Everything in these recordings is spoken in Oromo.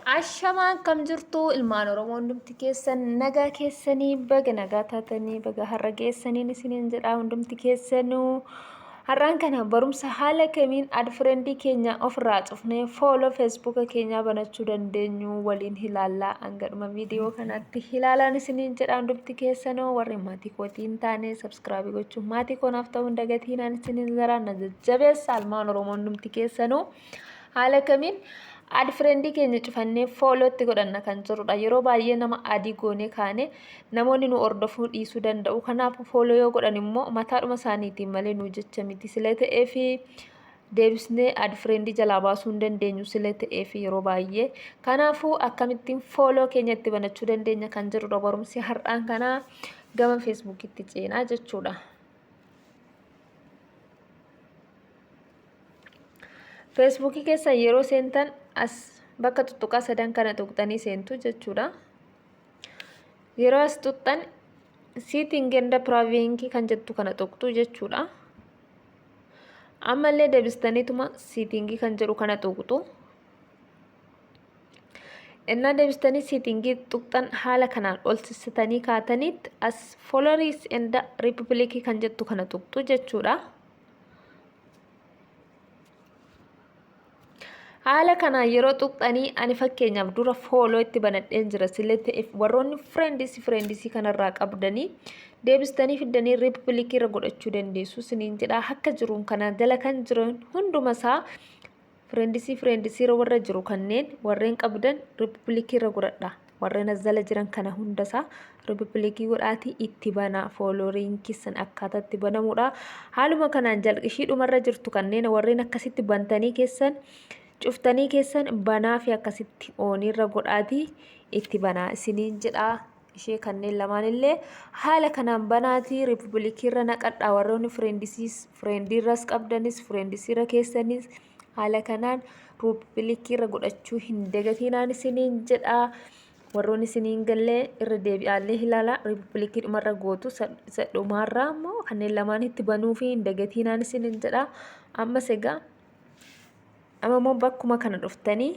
Ashamaa, akkam jirtu ilmaan Oromoo hundumti keessan? Nagaa keessanii? Baga nagaa taatanii, baga har'a geessaniin isiniin jedha hundumti keessanuu. Har'aan kana barumsa haala kamiin add friendii keenya ofirraa cufnee follow Facebooka keenyaa banachuu dandeenyu waliin ilaallaa. Hanga dhuma viidiyoo kanaatti ilaalaan isiniin jedha hundumti keessanuu. Warri maatii kootii hin taane subscribe gochuun maatii koonaaf ta'uu hin dagatiinaan isiniin jedha. Na jajjabeessa ilmaan Oromoo hundumti keessanuu. Haala kamiin add friendii keenya cufannee followtti godhanna kan jirudha. Yeroo baay'ee nama add goonee kaane namoonni nu hordofuu dhiisuu danda'u. Kanaaf follow yoo godhan immoo mataadhuma isaaniitiin malee nu jecha miti sila ta'ee fi deebisnee add friendii jalaa baasuu hin dandeenyu sila ta'ee fi yeroo baay'ee. Kanaafuu akkamittiin follow keenya itti banachuu dandeenya kan jirudha barumsi har'aan kanaa. Gama Facebookitti ceenaa jechuudha. Facebookii keessa yeroo seentan as bakka tuttuqaa sadan kana tuqxanii seentu jechuudha. Yeroo as tuqxan setting and privacy kan jettu kana tuqxu jechuudha. Ammallee deebistaniituma setting kan jedhu kana tuqxu. Innaa deebistanii settingii tuqxan haala kanaan ol sissitanii kaatanitti as followers and public kan jettu kana tuqxu jechuudha. Haala kanaan yeroo tuqxanii, ani fakkeenyaaf dura follow itti banadheen jira sila ta'eef, warroonni friendsii kanarraa qabdanii deebistanii fiddanii public irra godhachuu dandeessu siniin jedha. Akka jiruun kana jala kan jiran hunduma isaa friendsii irra warra jiru kanneen warreen qabdan public irra godhadha. Warreen as jala jiran kana hundasaa public godhaatii itti banaa. Followeriin keessan akkaataa itti banamudha. Haaluma kanaan jalqishii dhumarra jirtu kanneen warreen akkasitti bantanii keessan cuftanii keessan banaa fi akkasitti oniirra godhaatii itti banaa isiniin jedhaa. Ishee kanneen lamaan illee haala kanaan banaatii publiciirra naqadhaa. Warroonni friendsiis friendiirras qabdanis friendsiirra keessanis haala kanaan publiciirra godhachuu hin dagatinaan isiniin jedhaa. Warroonni isiniin gallee irra deebi'aallee ilaala. Public dhumarra gootu, isa dhumaarraa immoo kanneen lamaan itti banuu fi hin dagatinaan isiniin jedhaa. Ammas egaa amma immoo bakkuma kana dhuftanii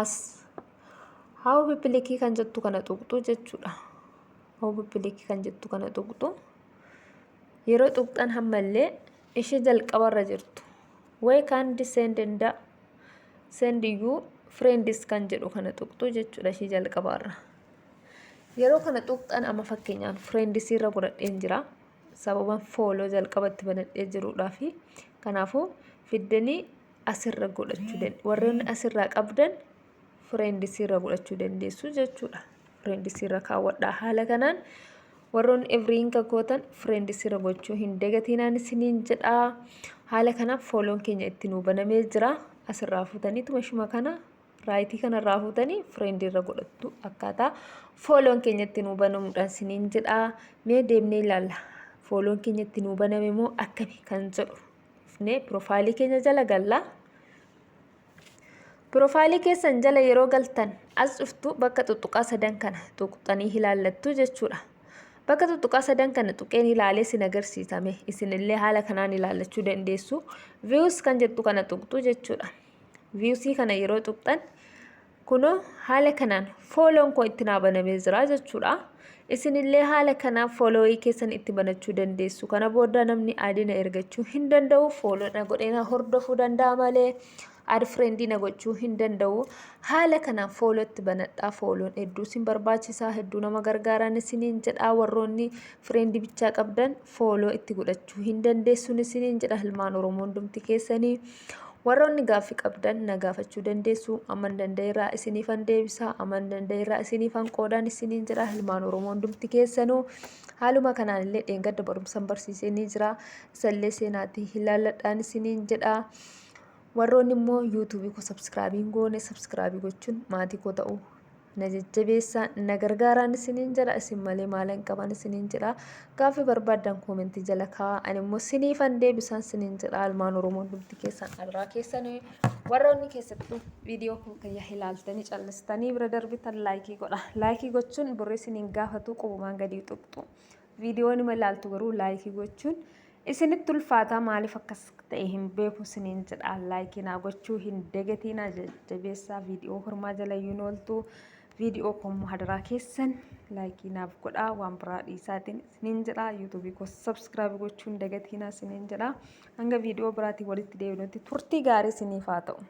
as how public kan jettu kana tuqxu jechuudha. How public kan jettu kana tuqxu. Yeroo tuqxan hammallee ishee jalqabarra jirtu who can send and send you friends kan jedhu kana tuqxu jechuudha ishee jalqabarra. Yeroo kana tuqxan amma fakkeenyaan friendsiirra godhadheen jira. Sababa follow jalqabatti banadhee jiruudhaa fi kanaafuu fiddanii asirra godhachuu dandeessu. Warreen asirraa qabdan friendsiirra godhachuu dandeessu jechuudha. Friendsiirra kaawwadhaa haala kanaan. Warroonni everyone gootan friendsiirra gochuu hin dagatinaan isiniin jedhaa. Haala kanaan follown keenya itti nuu banamee jira. Asirraa fuutaniituma ishuma kana rightii kanarraa fuutanii friendiirra godhattu, akkaataa follown keenya itti nuu banamuudhaan isiniin jedhaa. Mee deemnee ilaalla. Follown keenya itti nuu baname moo akkami kan jedhu. Dhufnee profileii keenya jala galla. Profileii keessan jala yeroo galtan as dhuftu, bakka tuttuqaa sadan kana tuqxanii ilaallattu jechuudha. Bakka tuttuqaa sadan kana tuqeen ilaalee isin agarsiisame, isinillee haala kanaan ilaallachuu dandeessu. Views kan jettu kana tuqxu jechuudha. Viewsii kana yeroo tuqxan kunoo haala kanaan follown koo itti naa banamee jira jechuudha. Isinillee haala kanaan followii keessan itti banachuu dandeessu. Kana booda namni add na ergachuu hin danda'u. Follow na godhee na hordofuu danda'a malee add friendii na gochuu hin danda'u. Haala kanaan follow itti banadhaa. Follown hedduu isin barbaachisaa, hedduu nama gargaaran isiniin jedhaa. Warroonni friendii bichaa qabdan follow itti godhachuu hin dandeessuun isiniin jedha ilmaan Oromoo hundumti keessanii. Warroonni gaaffii qabdan na gaafachuu dandeessu. Amman danda'eerraa isiniifan deebisaa. Amman danda'eerraa isiniifan qoodaan isiniin jedha ilmaan Oromoo hundumti keessanuu. Haaluma kanaan illee dheengadda barumsan barsiisee ni jira. Isallee seenaatii ilaalladhaan isiniin jedha. Warroonni immoo YouTubeii koo subscribe hin goone subscribe gochuun maatii koo ta'uu na jajjabeessaa, na gargaaraan isiniin jedha. Isin malee maalan qaban isiniin jedha. Gaaffii barbaaddan commentii jala kaa'aa, ani immoo siniifan deebisaan isiniin jedha. Ilmaan Oromoo hundumti keessan, adaraa keessan, warroonni keessattuu viidiyoo koo kiyya ilaaltanii callistanii bira darbitan likeii godha. Likeii gochuun birrii isiniin gaafatu, qubumaan gadi tuqxu. Viidiyoo nima ilaaltu garuu likeii gochuun Isinitti ulfaataa maaliif akkas ta'e hin beeku isiniin jedha. Like naa gochuu hin dagatiinaa, jajjabeessaa. Viidiyoo hormaa jala iyyuu ooltu. Viidiyoo koommoo hadaraa keessan like naaf godhaa, waan biraa dhiisaatiin isiniin jedha. YouTubeii koo subscribe gochuu hin dagatiinaa isiniin jedha. Hanga viidiyoo biraatiin walitti deebinutti turtii gaarii isiniif haa ta'u.